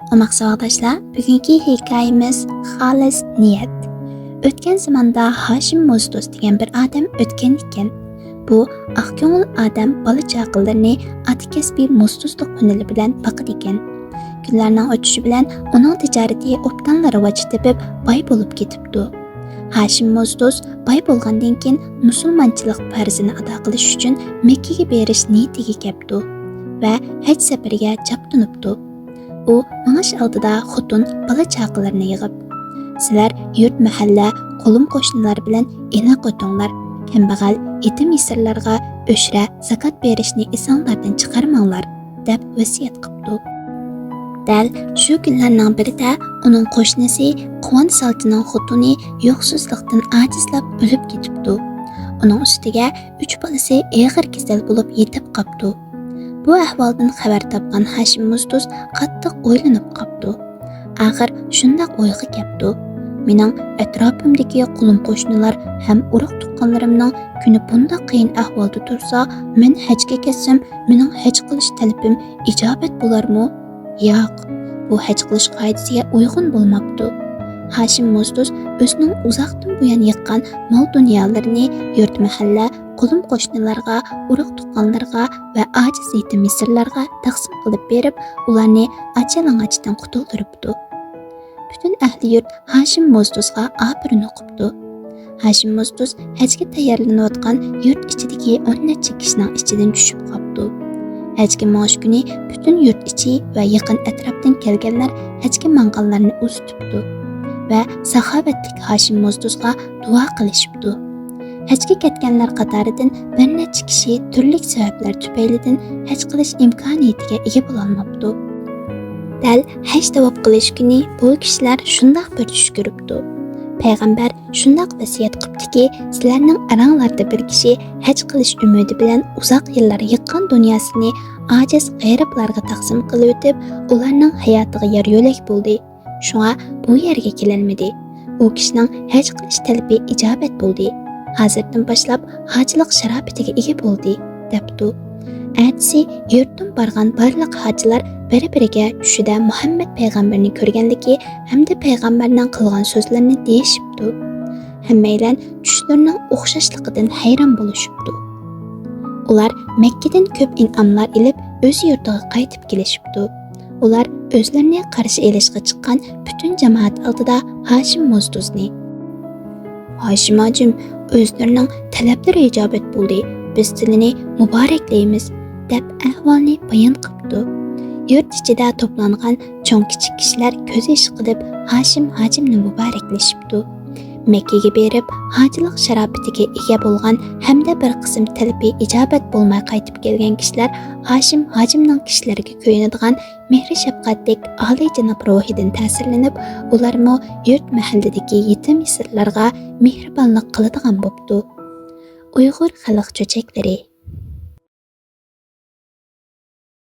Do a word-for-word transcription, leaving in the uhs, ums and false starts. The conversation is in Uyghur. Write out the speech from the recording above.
ئوماق ساۋاقداشلار، بۈگۈنكى ھېكايىمىز خالىس نىيەت. ئۆتكەن زاماندا ھاشىم موزدۇز دېگەن بىر ئادەم ئۆتكەن ئىكەن. بۇ ئاق كۆڭۈل ئادەم بالا چاقىلىرىنى ئاتا كەسپى موزدۇزلۇق ھۈنىرى بىلەن باقىدىكەن. كۈنلەرنىڭ ئۆتۈشى بىلەن ئۇنىڭ تىجارىتى ئوبدانلا راۋاج تېپىپ، باي بولۇپ كېتىپتۇ. ھاشىم موزدۇز باي بولغاندىن كېيىن مۇسۇلمانچىلىق پەرزىنى ئادا قىلىش ئۈچۈن مەككىگە بېرىش نىيىتىگە كەپتۇ ۋە ھەج سەپىرىگە جاپتۇنۇپتۇ. ئۇ مېڭىش ئالدىدا خوتۇن، بالا-چاقىلىرىنى يىغىپ، «سىلەر يۇرت-مەھەللە، قولۇم-قوشنىلار بىلەن ئېنىق ئۆتۈڭلار، كەمبەغەل، يېتىم-يېسىرلارغا ئۆشرە، زاكات بېرىشنى ئېسىڭلاردىن چىقارماڭلار» دەپ ۋەسىيەت قىپتۇ. دەل شۇ كۈنلەرنىڭ بىرىدە ئۇنىڭ قوشنىسى قۇۋانچ سالچىنىڭ خوتۇنى يوقسۇزلۇقتىن ئاجىزلاپ ئۆلۈپ كېتىپتۇ. ئۇنىڭ ئۈستىگە ئۈچ بالىسى ئېغىر كېسەل بولۇپ يېتىپ قاپتۇ. بۇ ئەھۋالدىن خەۋەر تاپقان ھاشىم موزدۇز قاتتىق ئويلىنىپ قاپتۇ. ئاخىر شۇنداق ئويغا كەپتۇ: «مېنىڭ ئەتراپىمدىكى قولۇم-قوشنىلار ھەم ئۇرۇق-تۇغقانلىرىمنىڭ كۈنى بۇنداق قىيىن ئەھۋالدا تۇرسا، مەن ھەجگە كەتسەم، مېنىڭ ھەج قىلىش تەلىپىم ئىجابەت بولارمۇ؟ ياق، بۇ ھەج قىلىش قائىدىسىگە ئۇيغۇن بولماپتۇ.» ھاشىم موزدۇز ئۆزىنىڭ ئۇزاقتىن بۇيان يىغقان مال-دۇنيالىرىنى يۇرت-مەھەللە، قولۇم-قوشنىلارغا، ئۇرۇق-تۇغقانلىرىغا ۋە ئاجىز يېتىم-يېسىرلارغا تەقسىم قىلىپ بېرىپ، ئۇلارنى ئاچ-يالىڭاچتىن قۇتۇلدۇرۇپتۇ. پۈتۈن ئەھلى يۇرت ھاشىم موزدۇزغا ئاپىرىن ئوقۇپتۇ. ھاشىم موزدۇز ھەجگە تەييارلىنىۋاتقان يۇرت ئىچىدىكى ئون نەچچە كىشىنىڭ ئىچىدىن چۈشۈپ قاپتۇ. ھەجگە مېڭىش كۈنى پۈتۈن يۇرت ئىچى ۋە يېقىن ئەتراپتىن كەلگەنلەر ھەجگە ماڭغانلارنى ئۇزىتىپتۇ ۋە ساخاۋەتلىك ھاشىم موزدۇزغا دۇئا قىلىشىپتۇ. ھەجگە كەتكەنلەر قاتارىدىن بىر نەچچە كىشى تۈرلۈك سەۋەبلەر تۈپەيلىدىن ھەج قىلىش ئىمكانىيىتىگە ئىگە بولالماپتۇ. دەل ھەج تاۋاپ قىلىش كۈنى بۇ كىشىلەر شۇنداق بىر چۈش كۆرۈپتۇ. پەيغەمبەر شۇنداق ۋەسىيەت قىپتىكى، «سىلەرنىڭ ئاراڭلاردا بىر كىشى ھەج قىلىش ئۈمىدى بىلەن ئۇزاق يىللار يىغقان دۇنياسىنى ئاجىز غېرىبلارغا تەقسىم قىلىۋېتىپ، ئۇلارنىڭ ھاياتىغا يار-يۆلەك بولدى. شۇڭا بۇ يەرگە كېلەلمىدى. ئۇ كىشىنىڭ ھەج قىلىش تەلىپى ئىجابەت بولدى. ھازىردىن باشلاپ ھاجىلىق شاراپىتىگە ئىگە بولدى» دەپتۇ. ئەتىسى يۇرتتىن بارغان بارلىق ھاجىلار بىر-بىرىگە چۈشىدە مۇھەممەد پەيغەمبەرنى كۆرگەنلىكى ھەمدە پەيغەمبەرنىڭ قىلغان سۆزلىرىنى دېيىشىپتۇ. ھەممەيلەن چۈشلىرىنىڭ ئوخشاشلىقىدىن ھەيران بولۇشۇپتۇ. ئۇلار مەككىدىن كۆپ ئىنئاملار ئېلىپ، ئۆز يۇرتىغا قايتىپ كېلىشىپتۇ. ئۇلار ئۆزلىرىنى قارشى ئېلىشقا چىققان پۈتۈن جامائەت ئالدىدا ھاشىم موزدۇزنى، «ھاشىم ھاجىم، ئۆزلىرىنىڭ تەلەپلىرى ئىجابەت بولدى، بىز سىلىنى مۇبارەكلەيمىز» دەپ ئەھۋالنى بايان قىپتۇ. يۇرت ئىچىدە توپلانغان چوڭ-كىچىك كىشىلەر كۆز يېشى قىلىپ ھاشىم ھاجىمنى مۇبارەكلىشىپتۇ. مەككىگە بېرىپ، ھاجىلىق شاراپىتىگە ئىگە بولغان ھەمدە بىر قىسىم تەلىپى ئىجابەت بولماي قايتىپ كەلگەن كىشىلەر ھاشىم ھاجىمنىڭ كىشىلەرگە كۆيۈنىدىغان مېھرى-شەپقەتلىك ئالىيجاناب روھىدىن تەسىرلىنىپ، ئۇلارمۇ يۇرت-مەھەللىدىكى يېتىم-يېسىرلارغا مېھرىبانلىق قىلىدىغان بوپتۇ. ئۇيغۇر خەلق چۆچەكلىرى.